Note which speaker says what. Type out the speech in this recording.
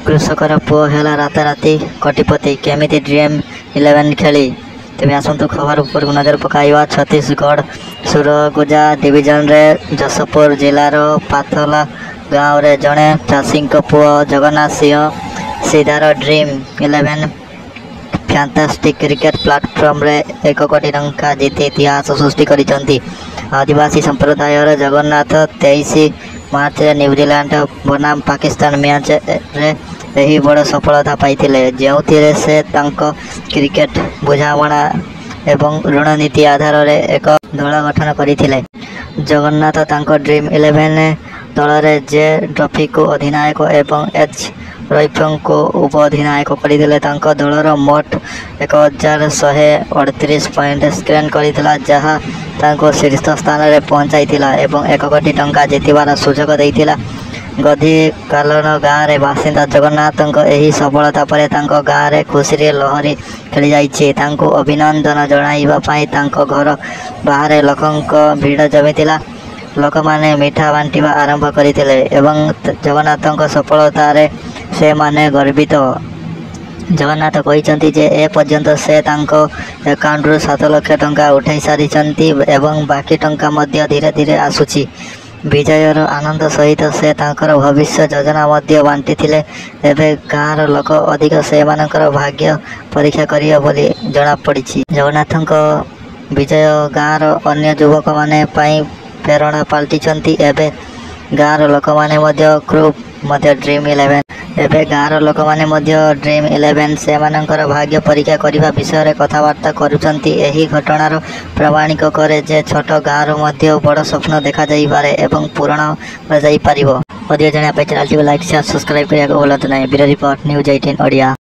Speaker 1: କୃଷକର ପୁଅ ହେଲା ରାତାରାତି କୋଟିପତି, କେମିତି ଡ୍ରିମ୍ ଇଲେଭେନ୍ ଖେଳି? ତେବେ ଆସନ୍ତୁ ଖବର ଉପରକୁ ନଜର ପକାଇବା। ଛତିଶଗଡ଼ ସୁରଗୁଜା ଡିଭିଜନରେ ଯଶପୁର ଜିଲ୍ଲାର ପାଥଲା ଗାଁରେ ଜଣେ ଚାଷୀଙ୍କ ପୁଅ ଜଗନ୍ନାଥ ସିଂହ ସିଧାର ଡ୍ରିମ୍ ଇଲେଭେନ୍ ଫ୍ୟାଣ୍ଟାଷ୍ଟିକ୍ କ୍ରିକେଟ୍ ପ୍ଲାଟଫର୍ମରେ 1 କୋଟି ଟଙ୍କା ଜିତି ଇତିହାସ ସୃଷ୍ଟି କରିଛନ୍ତି। ଆଦିବାସୀ ସମ୍ପ୍ରଦାୟର ଜଗନ୍ନାଥ 23 ମାର୍ଚ୍ଚରେ ନ୍ୟୁଜିଲାଣ୍ଡ ବନାମ ପାକିସ୍ତାନ ମ୍ୟାଚ୍ରେ ଏହି ବଡ଼ ସଫଳତା ପାଇଥିଲେ, ଯେଉଁଥିରେ ସେ ତାଙ୍କ କ୍ରିକେଟ୍ ବୁଝାମଣା ଏବଂ ରଣନୀତି ଆଧାରରେ ଏକ ଦଳ ଗଠନ କରିଥିଲେ। ଜଗନ୍ନାଥ ତାଙ୍କ ଡ୍ରିମ୍ ଇଲେଭେନ୍ ଦଳରେ ଜେ ଡ୍ରଫିଙ୍କୁ ଅଧିନାୟକ ଏବଂ ଏଚ୍ ରଇଫଙ୍କୁ ଉପ-ଅଧିନାୟକ କରିଥିଲେ। ତାଙ୍କ ଦଳର ମୋଟ 1138 ପଏଣ୍ଟ ସ୍କୋର କରିଥିଲା, ଯାହା ତାଙ୍କୁ ଶୀର୍ଷ ସ୍ଥାନରେ ପହଞ୍ଚାଇଥିଲା ଏବଂ 1 କୋଟି ଟଙ୍କା ଜିତିବାର ସୁଯୋଗ ଦେଇଥିଲା। ଗଧିକାଲନ ଗାଁର ବାସିନ୍ଦା ଜଗନ୍ନାଥଙ୍କ ଏହି ସଫଳତା ପରେ ତାଙ୍କ ଗାଁରେ ଖୁସିର ଲହରୀ ଖେଳିଯାଇଛି। ତାଙ୍କୁ ଅଭିନନ୍ଦନ ଜଣାଇବା ପାଇଁ ତାଙ୍କ ଘର ବାହାରେ ଲୋକଙ୍କ ଭିଡ଼ ଜମିଥିଲା। ଲୋକମାନେ ମିଠା ବାଣ୍ଟିବା ଆରମ୍ଭ କରିଥିଲେ ଏବଂ ଜଗନ୍ନାଥଙ୍କ ସଫଳତାରେ ସେମାନେ ଗର୍ବିତ। ଜଗନ୍ନାଥ କହିଛନ୍ତି ଯେ ଏ ପର୍ଯ୍ୟନ୍ତ ସେ ତାଙ୍କ ଆକାଉଣ୍ଟରୁ 7 ଲକ୍ଷ ଟଙ୍କା ଉଠାଇ ସାରିଛନ୍ତି ଏବଂ ବାକି ଟଙ୍କା ମଧ୍ୟ ଧୀରେ ଧୀରେ ଆସୁଛି। ବିଜୟର ଆନନ୍ଦ ସହିତ ସେ ତାଙ୍କର ଭବିଷ୍ୟ ଯୋଜନା ମଧ୍ୟ ବାଣ୍ଟିଥିଲେ। ଏବେ ଗାଁର ଲୋକ ଅଧିକ ସେମାନଙ୍କର ଭାଗ୍ୟ ପରୀକ୍ଷା କରିବେ ବୋଲି ଜଣାପଡ଼ିଛି। ଜଗନ୍ନାଥଙ୍କ ବିଜୟ ଗାଁର ଅନ୍ୟ ଯୁବକମାନଙ୍କ ପାଇଁ ପ୍ରେରଣା ପାଲଟିଛନ୍ତି। ଏବେ ଗାଁର ଲୋକମାନେ ମଧ୍ୟ ଡ୍ରିମ୍ ଇଲେଭେନ୍ ସେମାନଙ୍କର ଭାଗ୍ୟ ପରୀକ୍ଷା କରିବା ବିଷୟରେ କଥାବାର୍ତ୍ତା କରୁଛନ୍ତି। ଏହି ଘଟଣାର ପ୍ରମାଣିତ କରେ ଯେ ଛୋଟ ଗାଁରୁ ମଧ୍ୟ ବଡ଼ ସ୍ୱପ୍ନ ଦେଖାଯାଇପାରେ ଏବଂ ପୂରଣ କରାଯାଇପାରିବ। ଅଧିକ ଜାଣିବା ପାଇଁ ଚ୍ୟାନେଲଟିକୁ ଲାଇକ୍, ସେୟାର, ସବସ୍କ୍ରାଇବ୍ କରିବାକୁ ଭୁଲନ୍ତୁ ନାହିଁ। Bureau report, news 18 Odia.